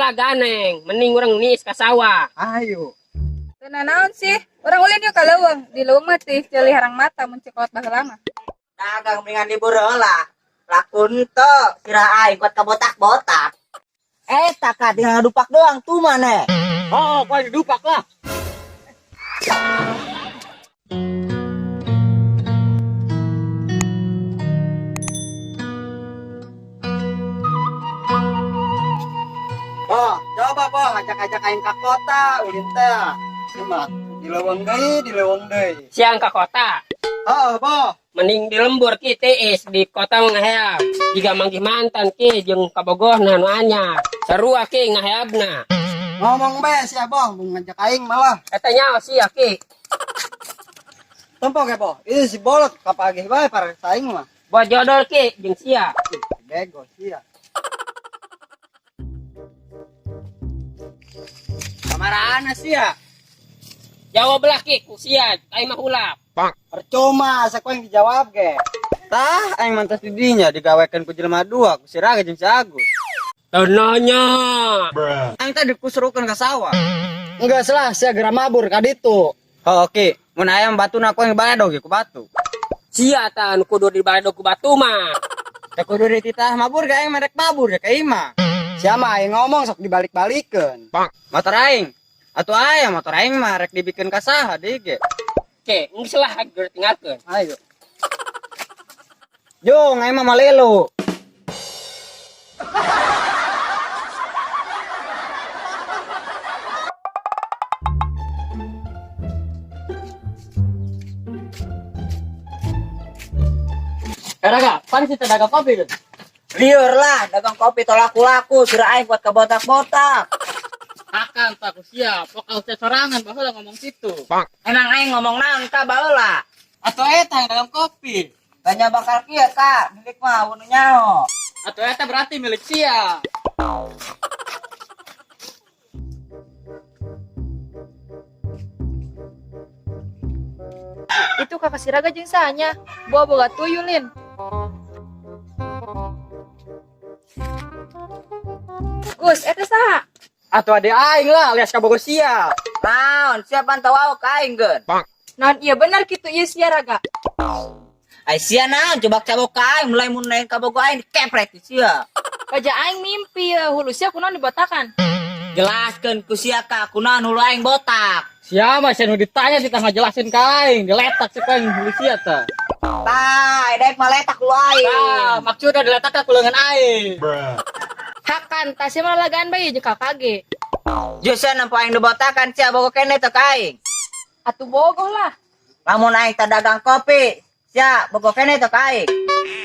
lah ganeng, mending urang niis ka sawah. Ayo. Teu nanaon sih? Urang ulin yuk ka leuweung. Di leuweung mah teh ceuli harang mata mun cekolot baheula mah. Dagang mendingan libur heula. Lakun teu sirah aing kuat kabotak-botak. Eh, tak tinggal dupak doang tuh mana? Oh, kau didupak lah. Oh, coba po ngajak-ajak aing ka kota ulin teh. Simak, di leuweung deui, di leuweung deui. Siang ka kota. Heeh, po. Mending di lembur ki tiis di kota mah ngaheab. Jiga manggih mantan ki jeung kabogohna nu anyar. Sarua ki ngaheabna. Ngomong bae sia, Boh, mun ngajak aing malah. Eta nyaho sia ki. Tempo ge, Boh. Ih, si bolot kapagih bae para saing mah. Buat jodol ki jeung sia. Ih, bego sia. Kamarana sia? Jawab lah ki ku sia, aing mah hulap. Percuma asa ku yang dijawab ge. Tah, aing mantas di dinya digawekeun ku jelema dua, ku si Raga jeung si Agus. Teu nanya. Aing tadi dikusrukeun ka sawah. Enggak lah, sia geura mabur ka ditu. Oh, oke. Mun aya batuna ku aing baledog ge ku batu. Sia tah nu kudu dibaledog ku batu mah. Teh kudu dititah mabur ge aing merek mabur ge ka imah. Sia mah aing ngomong sok dibalik-balikeun. Motor aing. Atuh aya motor aing mah rek dibikeun ka saha deui ge. Oke, geus lah geura tinggalkeun. Ayo. Jung, aing mah malelo. Eh Raga, pan sih dagang kopi tuh. Liur lah, dagang kopi tolak laku, sirah aing kuat kabotak-botak. Akan tak siap, pokok saya sorangan baheula ngomong situ. Emang aing ngomong naon ka baheula? Atau eta yang dagang kopi. Banyak bakal kieu ka, milik mah nu nyaho. Atau eta berarti milik sia. Itu kakak si Raga jeung sahanya. Boa boga tuyul lin. Gus, eta saha? Atuh ade aing lah alias kabogo sia. Naon, siapa pantau awak ka aing geun? Naon iya bener kitu ieu sia Raga. Ai sia naon coba cabok ka aing mulai mun lain kabogo aing dikepret sia. Baja aing mimpi ya, hulu sia kunaon dibotakan. Jelaskeun ku sia ka kunaon hulu aing botak. Sia mah sia nu ditanya sih tah ngajelasin ka aing, diletak sih aing hulu sia tah. Tah, edek mah letak hulu aing. Tah, maksudna diletak ka kuleungan aing. Hakan, tah sia mah lalagaan bae jeung kakak ge. Justru nempo aing dibotakan sia bogo kene teh ka aing. Atuh bogoh lah. Lamun aing teh dagang kopi, sia bogo kene teh ka aing.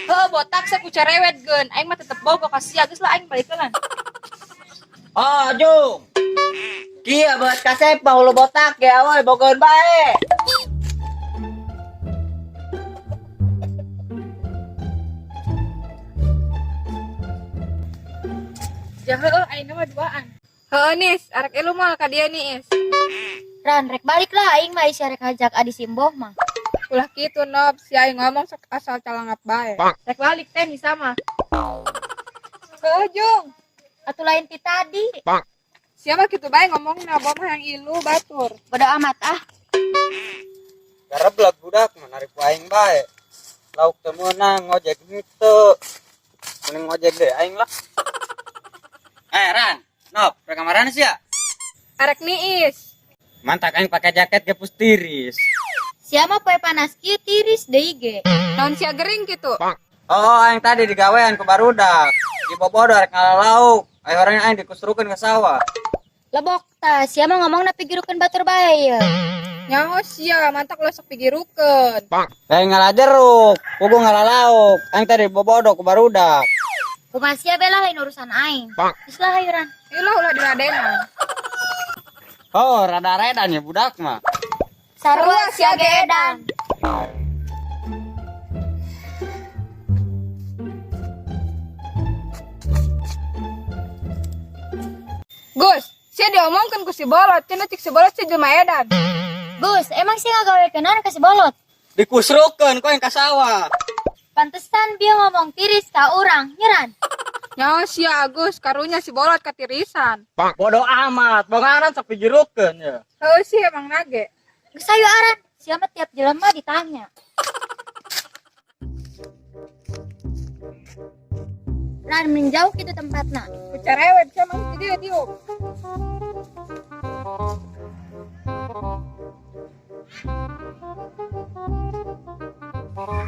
Heuh, botak sia ku cerewet geun. Aing mah tetep bogoh ka sia, geus lah aing balikeun. Oh, Jung. Kieu beut kasep mah hulu botak ge awewe bogoeun bae. Ja heueuh aing mah duaan. Heueuh nis, arek elu mah ka dia nis. Ran, rek balik lah aing mah isi rek ngajak adi simboh mah. Ulah kitu nob, si aing ngomong sok asal calangap bae. Rek balik teh nih sama. Heueuh Jung. Atuh lain ti tadi. Sia mah kitu bae ngomongna, boh mah yang ilu batur. Bodo amat ah. Gareblek budak mah narik ku aing bae. Lauk teu meunang ngojek henteu. Mending ngojek deh aing lah. Eh Ran, Nop, rek kamarana sia? Arek niis. Mantak aing pakai jaket ge pus tiris. Sia mah poe panas kieu tiris deui ge. Naon sia gering kitu? Oh, aing tadi digawean ku barudak. Di bobodo rek ngala lauk. Ayo orangnya aing dikusrukeun ka sawah. Lebok tah, sia mah ngomongna pigirukeun batur bae ye. Nyaho sia, mantak ulah sok pigirukeun. Lain ngala jeruk, pugu ngala lauk. Aing tadi bobodo ku barudak. Kumaha sia be lah lain urusan aing. Geus lah hayu Ran. Ilah ulah diladenan. Oh, rada redan ya budak mah. Sarua sia ge edan. Gus, sia diomongkeun ku si bolot, cenah cik si bolot sia jelema edan. Gus, emang sia ngagawekeun naon ka si bolot? Dikusrukeun ku aing ka sawah. Pantesan dia ngomong tiris ka urang, nyeran. Nyaho sia Agus, karunya si bolot katirisan. Bodoh amat, bongaran sok digirukeun ya. Heuh sih emang nage. Geus hayu Aran, sia mah tiap jelema ditanya. Ran mending jauh kitu tempatna. Kucerewet sia mah di dieu diuk.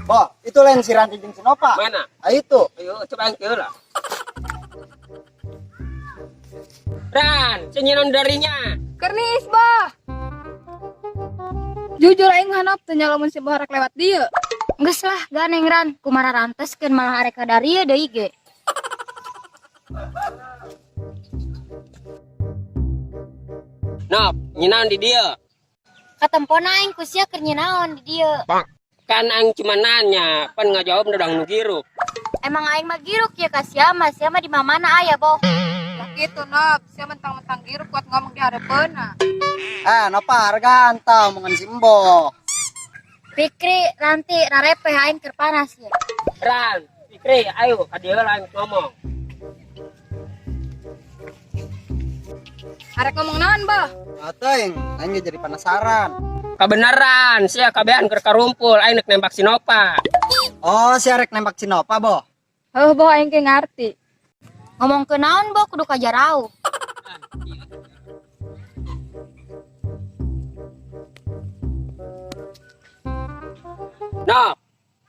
Boh, itu lain si Ranti jeung si Nova. Mana? Ah itu. Ayo coba yang lah. Ran, senyinon darinya. Kernis bah. Jujur aing mah Nop teu nya lamun si boh rek lewat dieu. Geus lah ganeng Ran, kumaha ranteskeun malah arek ka darieu deui ge. Nop, nyinon di dieu. Katempona aing ku sia keur nyinaon di dieu. Kan aing cuma nanya, pan ngajawab udah nu giruk. Emang aing mah giruk ya ka sia mah, sia mah di mamana aya boh. Lah kitu Nop, sia mentang-mentang giruk kuat ngomong di hareupeunna. Ah, Nova hargaan tah omongan si Embo. Fikri, Ranti, rarepe aing keur panas ya. Ran, Fikri, ayo ka dieu lah aing ngomong. Arek ngomong naon bah? Ateng, aing jadi penasaran. Kabeneran, sia kabehan keur karumpul aing nek nembak si Nova. Oh, si arek nembak si Nova, boh. Heuh boh aing ge ngarti. Ngomong ke naon boh kudu kajarau. Nop,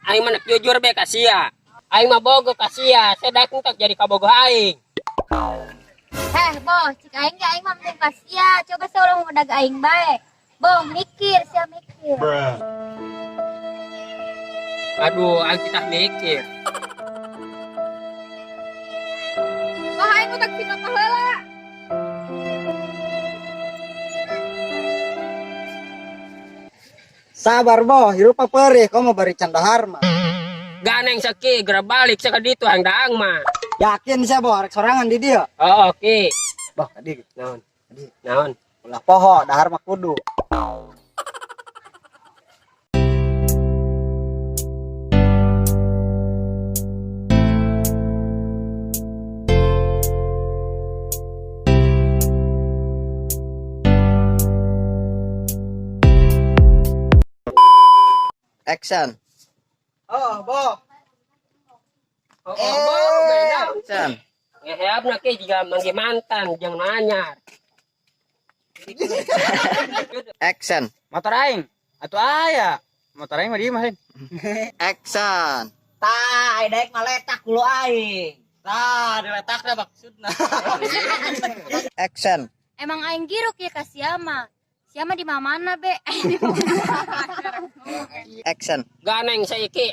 aing mah nek jujur be ka sia. Aing mah bogo ka sia, sia daek entek jadi kabogoh aing. Heh boh, cik aing ge aing mah mending ka sia. Coba sia ulah ngudag aing bae. Boh, mikir sia mikir. Aduh, aing kita mikir. Boh aing utak si Nova heula. Sabar, boh, hirup perih, kau mau bari candahar mah. Ganeng seki, geura balik sia ka ditu hayang daang mah. Yakin sia, boh, arek sorangan di dieu. Oh, oke. Boh, tadi Naon? Naon? ulah poho, dahar mah kudu. Action. Oh, boh. Oh, oh, boh, ganeng. Action. Ngeheabna ke jiga manggih mantan jeung nu anyar. Action. Motor aing. Atuh aya. Motor aing mah di imah lain. Action. Tah, aing daek mah letak hulu aing. Tah, diletakna maksudna. Action. Emang aing giruk ya ka sia mah. Sia mah di mamana be. Action. Ganeng saiki.